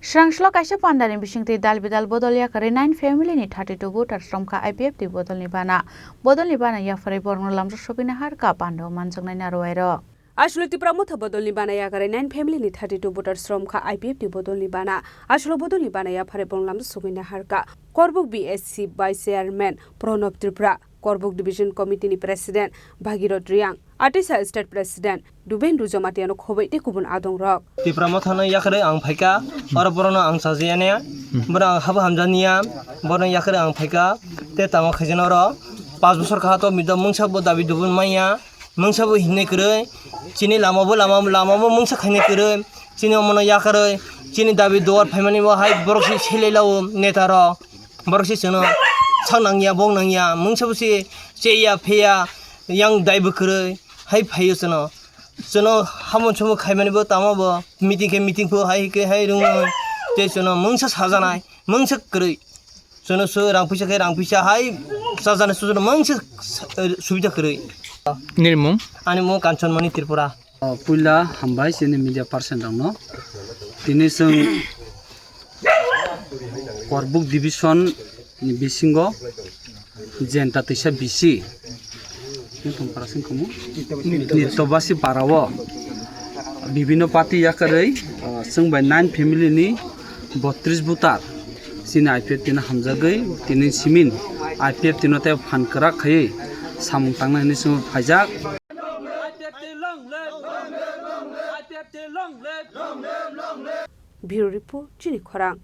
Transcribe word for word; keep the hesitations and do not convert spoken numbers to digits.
Srangslo kaisa pandani bisingtwi dal bidal bodol yakarwi nine family ni thirty two voter sromkha I P F T bodolni bana. Bodolni bana yapharwi borokno lamjak sogwini harkha pandao manjaknai naruwairok. Aswk Tipra Motha bodolni bana yakarwi nine family ni thirty two voter sromkha I P F T bodolni bana. Aswk bodolni bana yapharwi borokno lamjak sogwini harkha. Korbuk B S C Vice Chairman Pranab Tripura, Korbuk Division Committee ni President Bhagirath Riang, Atisa State President Dubendra Jamatia no khoboi tei kubun adong rok. Tipra Motha no yakarwi ang phaikha, oro borok no ang chajaya ne, borok ang habo hamjakya, borok no yakarwi ang phaikha, tei tamo khaijana oro panch bosor kha to mido mungsa bo dabi dubun manya, mungsa bo hinwi kwrwi, chini lama bo lama, lama bo mungsa khainai kwrwi, chini omo no yakarwi, chini dabi duar phaimani bo hai borok se selai lao neta rok. Borok se chwngno sak nangya, bok nangya, mungsa bo se cheya pheya, yang daibo kwrwi, hai phaio chwngno. Chwngno hamon chumbo khaimani bo tamo bo, meeting khe meeting pho hai khe hai rwngwi. Tei chwngno mungsa sajanai, mungsa kwrwi. Chwngno so rang puisa khe rang puisa hai sajanai, chwngno mungsa sa-, subida kwrwi. Nini mung? Ani mung Kanchanmani Tripura. O, puila hambai chini media person rokno. Tini chwng Korbuk division ni bisingo Jenta Teisa B C Nitobasi para o bibino party yakarwi, o, chwng bai nine family ni botris voter chini I P F T no hamjagwi tini simin I P F T no tei phan kwrak khaiwi samung tangnai hwnwi chwng phaijak. Bureau Report, Chini Khorang.